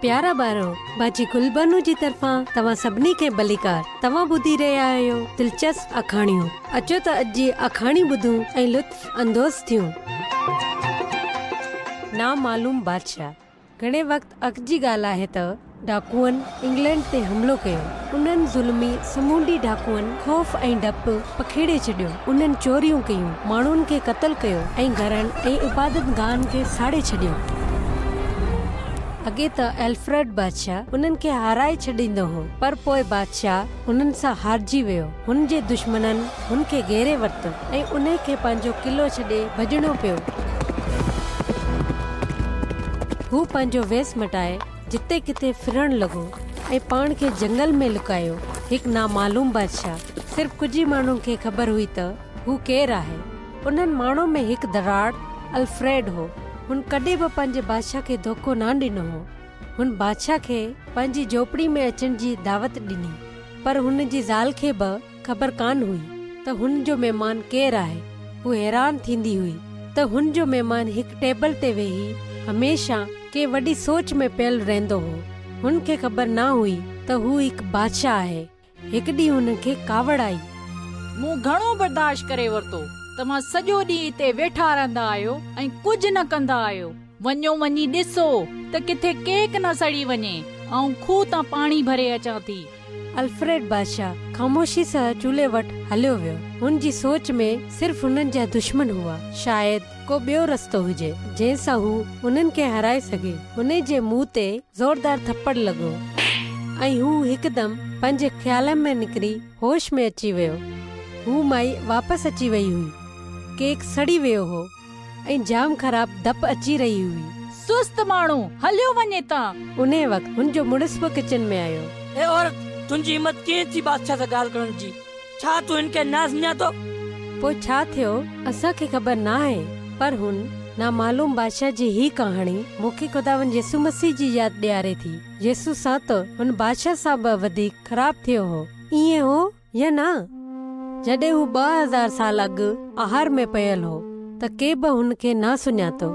پيارا ٻارو، باجي گل بانو جي طرفان توهان سڀني کي ڀليڪار. توهان ٻڌي رهيا آهيو دلچسپ آکاڻيون. اچو ته اڄ جي آکاڻي ٻڌون ۽ لطف اندوز ٿيون. نامعلوم بادشاهه. گهڻي وقت اڳ جي ڳالهه آهي ته ڊاڪوئن انگلينڊ تي حملو ڪيو. انهن ظلمي سمونڊي ڊاڪوئن خوف ۽ ڊپ پکيڙي ڇڏيو. انهن چوريون ڪيون، ماڻهن کي قتل ڪيو ۽ گهرن ۽ عبادت گاهن کي ساڙي ڇڏيو. اڳي ته الفريڊ بادشاهه انهن کي هارائي ڇڏيندو هو، پر پوء بادشاهه انهن سان هارجي ويو. هن جي دشمنن هن کي گهيري ورتو ۽ انهي کي پنهنجو قلعو ڇڏي ڀڄڻو پيو. هو پنهنجو ويس مٽائي جتي ڪٿي ڦرڻ لڳو ۽ پاڻ کي جنگل ۾ لڪايو. هڪ نامعلوم بادشاهه. صرف ڪجهه ئي ماڻهن کي خبر هئي ته هو ڪير آهي. انهن ماڻهن ۾ هڪ دراڙ الفريڊ هو. هن ڪڏهن به پنهنجي بادشاهه کي ڌوڪو نه ڏنو هو. هن بادشاهه کي پنهنجي جهوپڙي ۾ اچڻ جي دعوت ڏني، پر هن جي زال کي به خبر ڪانه هئي ته هن جو مهمان ڪير آهي. هوء حيران ٿيندي هئي ته هن جو مهمان هڪ ٽيبل تي ويهي هميشه ڪنهن وڏي سوچ ۾ پيل رهندو هو. هن کي خبر نه هئي ته هو هڪ بادشاهه آهي. هڪ ڏينهن هن کي ڪاوڙ آئي. مون گهڻو برداشت ڪري ورتو. توهان سڄو ڏينهن هتي ويٺا رهندا آهيو ۽ ڪجهه نه ڪندا آهيو. وڃو وڃي ڏسو ته ڪٿي ڪيڪ نه سڙي وڃي. آئون کوهه تان پاڻي ڀري اچان ٿي. الفريڊ بادشاهه خاموشي سان چولهي وٽ هليو ويو. هن جي سوچ ۾ صرف هنن جا دشمن هئا. شايد ڪو ٻيو رستو هجي، جنهن سان هو هنن کي هارائي سگهي. هن جي منهن تي زوردار ٿپڙ لڳو ۽ هو هڪدم پنهنجي خيالن ۾ نڪري هوش ۾ اچي ويو. هو مائي واپس اچي وئي هئي. ڪيڪ سڙي ويو هو ۽ جام خراب ڌپ اچي رهي هئي. سست ماڻهو، هليو وڃ هتان. انهيء وقت هن جو مڙس به ڪچن ۾ آيو. اي عورت، تنهنجي همت ڪيئن ٿي بادشاهه سان ڳالهه ڪرڻ جي؟ ڇا تون هن کي نه سڃاتو؟ پوء ڇا ٿيو، اسان کي خبر ناهي، پر هن نامعلوم بادشاهه جي هي ڪهاڻي مون کي خداوند يسوع مسيح جي ياد ڏياري ٿي. يسوع سان ته هن بادشاهه سان به وڌيڪ خراب ٿيو هو. ائين هو يا نه؟ جڏهن هو 2000 سال اڳ آهر ۾ پيل هو ته ڪي به هن کي نه سڃاتو.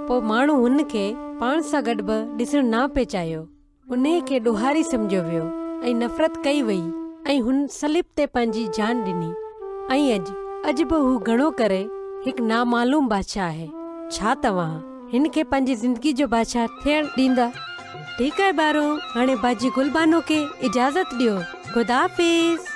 پوء ماڻهو هن کي پاڻ سان گڏ به ڏسڻ نه پئي چاهيو. انهيء کي ڏوهاري سمجهيو ويو ۽ نفرت ڪئي وئي ۽ هن صليب تي پنهنجي جان ڏني ۽ اڄ، اڄ به هو گهڻو ڪري هڪ نامعلوم بادشاهه آهي. ڇا توهان هن کي پنهنجي زندگي جو بادشاهه ٿيڻ ڏيندا؟ ٺيڪ آهي ٻارو، هاڻي باجي گل بانو کي اجازت ڏيو. خدا حافظ.